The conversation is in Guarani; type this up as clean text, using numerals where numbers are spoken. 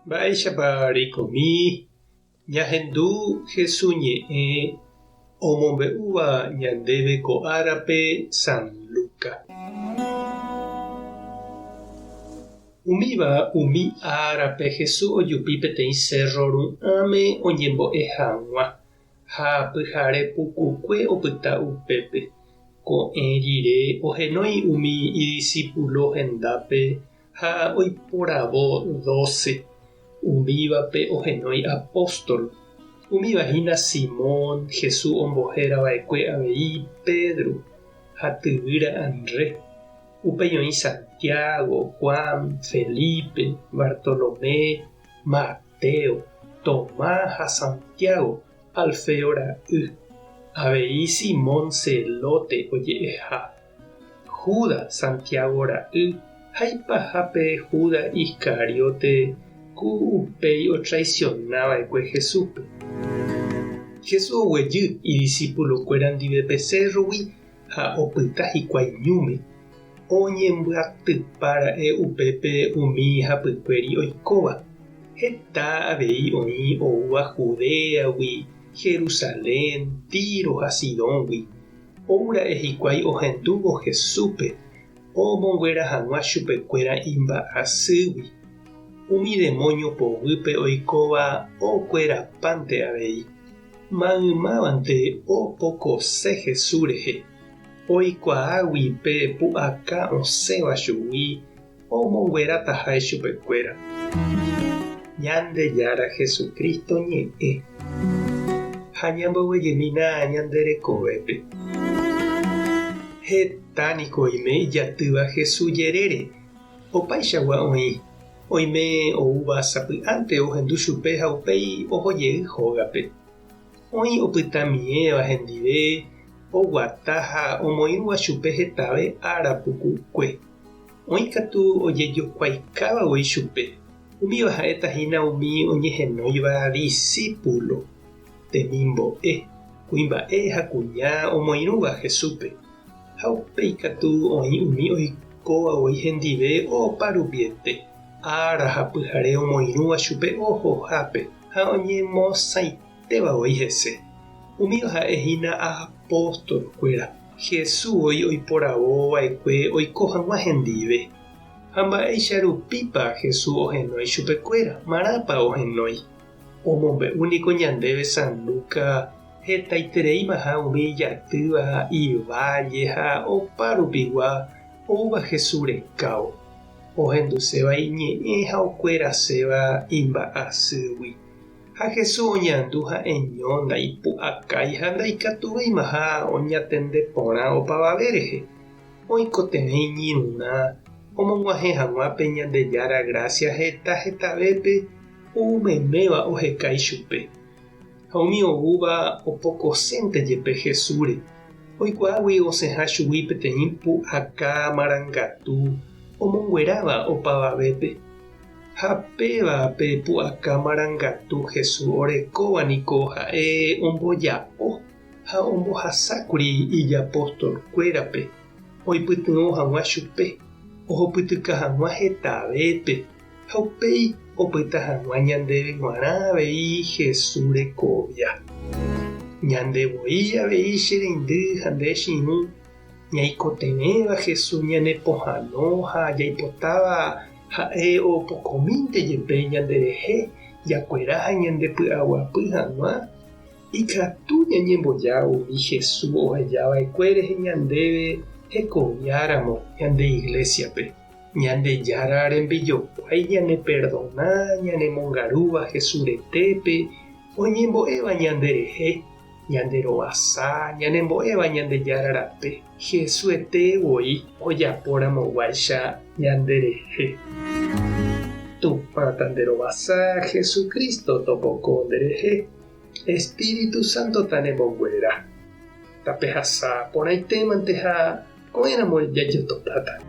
Mba'éichapa reikomi ñahendu Hesu ñe'ẽ omombe'úva ñandéve ko árape San Luca. Umíva umi árape Hesu ojupi peteĩ sérro ru'ãme oñembo'e hag̃ua, ha pyhare pukukue opyta upépe. Ko'ẽ rire ohenói umi idisípulo hendápe ha oiporavo dóse, umívape ohenói apóstol. Umíva hína Simón, Jesús ombohéra va'ekue avei Pedro, ha tyvýra Andrés. Upéi oĩ Santiago, Juan, Felipe, Bartolomé, Mateo, Tomás ha Santiago, Alfeo ra'y. Avei Simón Zelote oje'eha. Judas, Santiago ra'y, ha ipahápe Judas Iscariote ku upéi otraisiona va'ekue Jesúspe. Jesús oguejy idisipulokuéra ndive pe sérrogui ha opyta hikuái ñúme. Oñembyatypa ra'e upépe umi hapykuéri oikóva. Heta avei oĩ oúva Judéagui, Jerusalén, Tiro ha Sidóngui. Ou ra'e hikuái ohendúvo Jesúspe omonguera hag̃ua chupekuéra imba'asýgui. Umi demóño poguýpe oikóva okuerapánte avei. Maymávante opokose Jesús rehe, oikuaágui pe pu'aka osẽva chugui omonguerataha ichupekuéra. Ñandejára Jesucristo ñe'ẽ ha ñamboguejymína ñande rekovépe. Heta niko oime ijatýva Jesús jerére, opaichagua oĩ, oime oúva sapy'ánte ohendu chupe ha upéi oho jey hógape. Oĩ opytamiéva hendive, oguata ha omoĩrũva chupe hetave ára pukukue. Oĩ katu ojejokuaikáva voi chupe, umíva ha'éta hína umi oñehenóiva disípulo, temimbo'e, kuimba'e ha kuña omoirũva Jesúspe. Ha upéi katu oĩ umi oikóva voi hendive opa rupiete, ára ha pyhare omoirũva chupe ohohápe ha oñemosãitéva voi hese. Umíva ha'e hína apóstolkuéra. Jesús voi oiporavo va'ekue oiko hag̃ua hendive. Ha mba'éicha rupípa Jesús ohenói chupekuéra? Marãpa ohenói? Omombe'u niko ñandéve San Lucas hetaitereímaha umi ijatýva iválle ha opa rupigua oúva Jesús rekávo, ohenduséva iñe'ẽ ha okueraséva imba'asýgui. Ha Jesús oñandu ha'eño ndaipu'akái ha ndaikatuvéimaha oñatende porã opavave rehe, oikotevẽ iñirũrã omog̃uahẽ hag̃ua pe Ñandejára grásia heta hetavépe ou meméva oheka ichupe. Ha umi oúva opokosénte jepe Jesúsre, oikuaágui osẽha chugui peteĩ pu'aka marangatu omongueráva opavavépe. Ha péva pe pu'aka marangatu Jesús orekóva niko ha'e omboja'o ha ombohasákuri ijapostolkuérape oipytyvõ hag̃ua chupe, ohupytyka hag̃ua hetavépe ha upéi opyta hag̃ua ñandéve g̃uarã avei Jesús rekovia. Ñande voi avei che reindy ha nde che irũ Ñaikotevẽva Jesús ñanepohãno ha jaipotáva ha'e opokomínte jepe ñanderehe jakuera ha ñandepy'aguapy hag̃ua, ikatu ñañemboja umi Jesús oheja va'ekue rehe ñandéve hekoviáramo ñande iglésiape. Ñandejára rembijokuái ñaneperdona ñanemongarúva Jesús retépe oñembo'éva ñanderehe. Ñande rovasa, ñanembo'éva Ñandejára rape, Jesús-ete voi ojapo ramoguáicha ñande rehe. Tupã tanderovasa, Jesucristo topoko nde rehe, Espíritu Santo tanemonguera. Tapehasa porãitémante ha ko'ẽramo jajotopáta.